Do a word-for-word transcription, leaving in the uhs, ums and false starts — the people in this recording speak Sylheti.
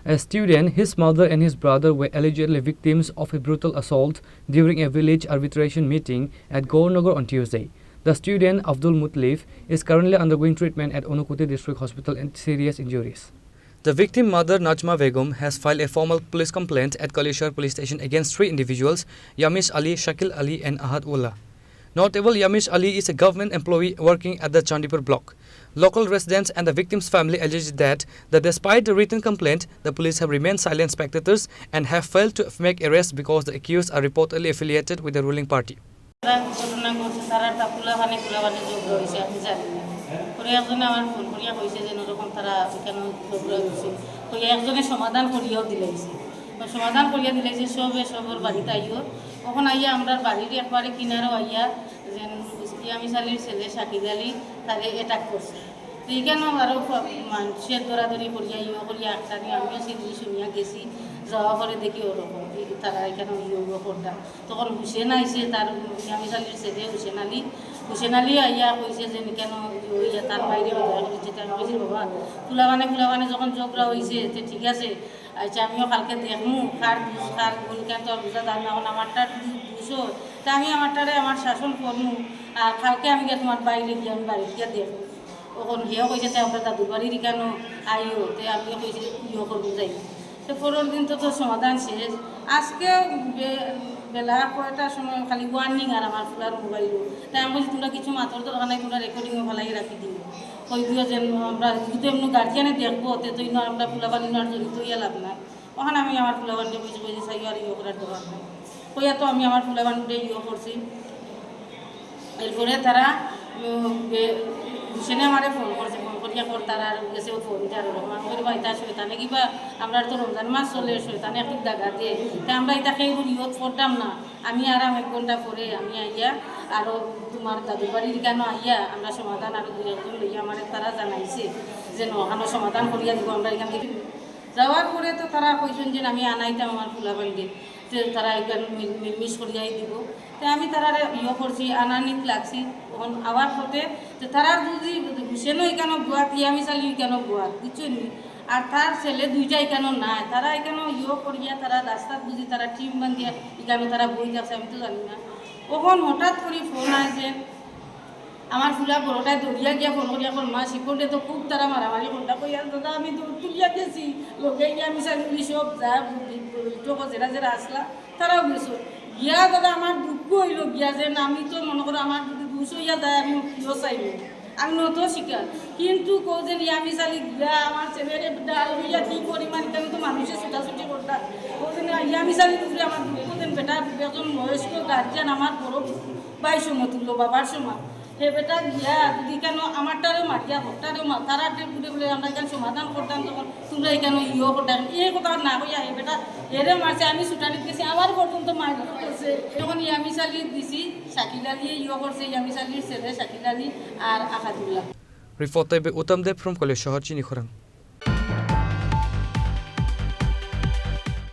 A student, his mother, and his brother were allegedly victims of a brutal assault during a village arbitration meeting at Gaurnagar on Tuesday. The student, Abdul Mutlif, is currently undergoing treatment at Unakuti District Hospital in serious injuries. The victim mother, Najma Begum, has filed a formal police complaint at Kaleshwar Police Station against three individuals, Yamish Ali, Shakil Ali, and Ahad Ullah. Notable, Yamish Ali is a government employee working at the Chandipur block. Local residents and the victim's family alleged that, that despite the written complaint, the police have remained silent spectators and have failed to make arrest because the accused are reportedly affiliated with the ruling party. তারা ঘটনা করছে, তারা একটা ফুলাফানে ফুলাফানে ঝগড়া হয়েছে, আমি জানি না। পরে একজনে আমার ফোন করিয়া কইছে যে এরকম তারা এখানে ঝগড়া হয়েছে, তো একজনে সমাধান করিয়াও দিলাইছে। তো সমাধান করিয়া দিলাইছে, সবে সবর বাড়িতে আইও। ওখানে আইয়া আমরা বাড়ির একবারে কিনারও আইয়া যে ইয়ামিস আলীর ছেলে শাকিল আলী তারে অ্যাটাক করছে। তো এখানেও আরও ফ-, মানুষের দৌড়াদৌড়ি করিয়া ইয়ে করিয়া একটা নিয়ে আমিও সেগুলি শুনিয়া গেছি, যাওয়া পরে দেখি ওরকম এই তারা এখানে ইয়ে ইয়ে করতা। তখন হুসেন আইছে, তার ইয়ামিস আলীর ছেলে হুসেন আলী, হুসেন আলী আইয়া কইছে যে কেন ইয়ে হইয়া তার বাইরে বিদায় করেছে। তাই আমি কইছি, "বাবা, ফুলাবানে ফুলাবানে যখন ঝগড়া হয়েছে, তে ঠিক আছে, আচ্ছা, আমিও কালকে দেখমু, কার দুষ, কার ভুল, কেন তো আর বুঝা যায় না। এখন আমারটার দু-, দুষ হয়, তা আমি আমারটারে আমার শাসন করমু, আর কালকে আমি গিয়া তোমার বাইরে গিয়া আমি বাড়িত গিয়া দেখমু।" তখন হেও কইছে, "তে আমরা দাদুর বাড়ির ইখানো আইও।" তে আমি কইছি, "ইয়ে করমু, যাই।" তো পরের দিন তো, তো সমাধান শেষ। আজকে বে-, বেলা কয়টার সময় খালি ওয়ার্নিং আর আমার ফুলার মোবাইলও। তাই আমি বলছি, "তোমরা কিছু মাতর দরকার নাই, তোমরা রেকর্ডিংও ফালাই রাখি দিও।" কই দিও যে আমরা যদি এমনি গার্জিয়ানে দেখবো, তে তো ইনো আমরা ফুলাবান ইনো আর জড়িত হইয়া লাভ নাই। ওখানে আমি আমার ফুলাবানরে কইছি, কইছি, "চাইও আর ইয়ে করার দরকার নাই।" কইয়া তো আমি আমার ফুলাবানরে ইয়ে করছি। এরপরে তারা, উম, বে-, হুসেনে আমারে ফোন করছে, ফোন করিয়া কর তারা আর গেছে ও ফোন দিতে আর ওরকম। আমি কইছি, "ভাই, তার শয়তানে কিবা আমরা তো রমজান মাস চলে, শয়তানে একটু দাগা দে। তা আমরা এটা কেউ ইয়ত করতাম না।" আমি আর আমি এক ঘন্টা পরে আমি আইয়া আরো তোমার দাদুর বাড়ির কেন আইয়া আমরা সমাধান আরো দুই একজন লইয়া আমারে তারা জানাইছে যে, "ন, ওখানে সমাধান করিয়া দিব, আমরা এখান থেকে।" যাওয়ার পরে তো তারা কইছেন যে, "আমি আনাইতাম আমার ফুলাবানরে।" তে তারা এখান মিল-, মিলমিশ করিয়াই দিব। তে আমি তারারে ইয়ে করছি, আনানিত লাগছি। তখন আবার পথে যে তারা যদি হুসেনও এখানে বুয়াত, ইয়ামিস আলী এখানে বুয়াত, বুঝছো নি? আর তার ছেলে দুইটা এখানে নাই, তারা এখানে ইয়ে করিয়া তারা রাস্তাত বুঝি তারা টিম বান্ধিয়া এখানে তারা বই আছে, আমি তো জানি না। তখন হঠাৎ করে ফোন আয় যে আমার ফুলা বড়টায় দৌড়িয়া গিয়া ফোন করিয়া কর, "মা, শিকড়ে তো খুব তারা মারামারি করলা।" কইয়া, "দাদা, আমি দৌড় তুলিয়া গেছি, লগে ইয়ামিস আলী সব যা বৈঠক যেরা যেরা আসলা, তারাও গেছো।" গিয়া দাদা আমার দুঃখ হইল গিয়া যে না, আমি তো মনে করো আমার যদি দুষ হইয়া যায় আমি কিও চাইব, আমি নত শিকার। কিন্তু কও যে ইয়ামিস আলী গিয়া আমার ছেলেরে ডাল হইয়া কি পরিমাণ, এখানে তো মানুষে ছুটাছুটি করতাম। কও যে না, ইয়ামিস আলীর উপরে আমার দুঃখ দেন, বেটা একজন বয়স্ক গার্জিয়ান, আমার বড় ভাই সমতুল্য, বাবার সমান। হে বেটা গিয়া যদি কেন আমারটারেও মারিয়া, হকটারেও মা-, তারা আটে ঘুরে বলে আমরা এখানে সমাধান করতাম, তখন তোমরা এখানে ইয়েও করতাম, এই কথা না কইয়া হে বেটা এরে মারছে, আমি ছুটানিত গেছি, আমার পর্যন্ত মার করছে। যখন ইয়ামিস আলী দিছি, শাকিল আলী ইয়ে করছে, ইয়ামিস আলীর ছেলে শাকিল আলী আর আহাদুল্লাহ। Report by Uttam Deb from Kaleshwar, Chinikhurang.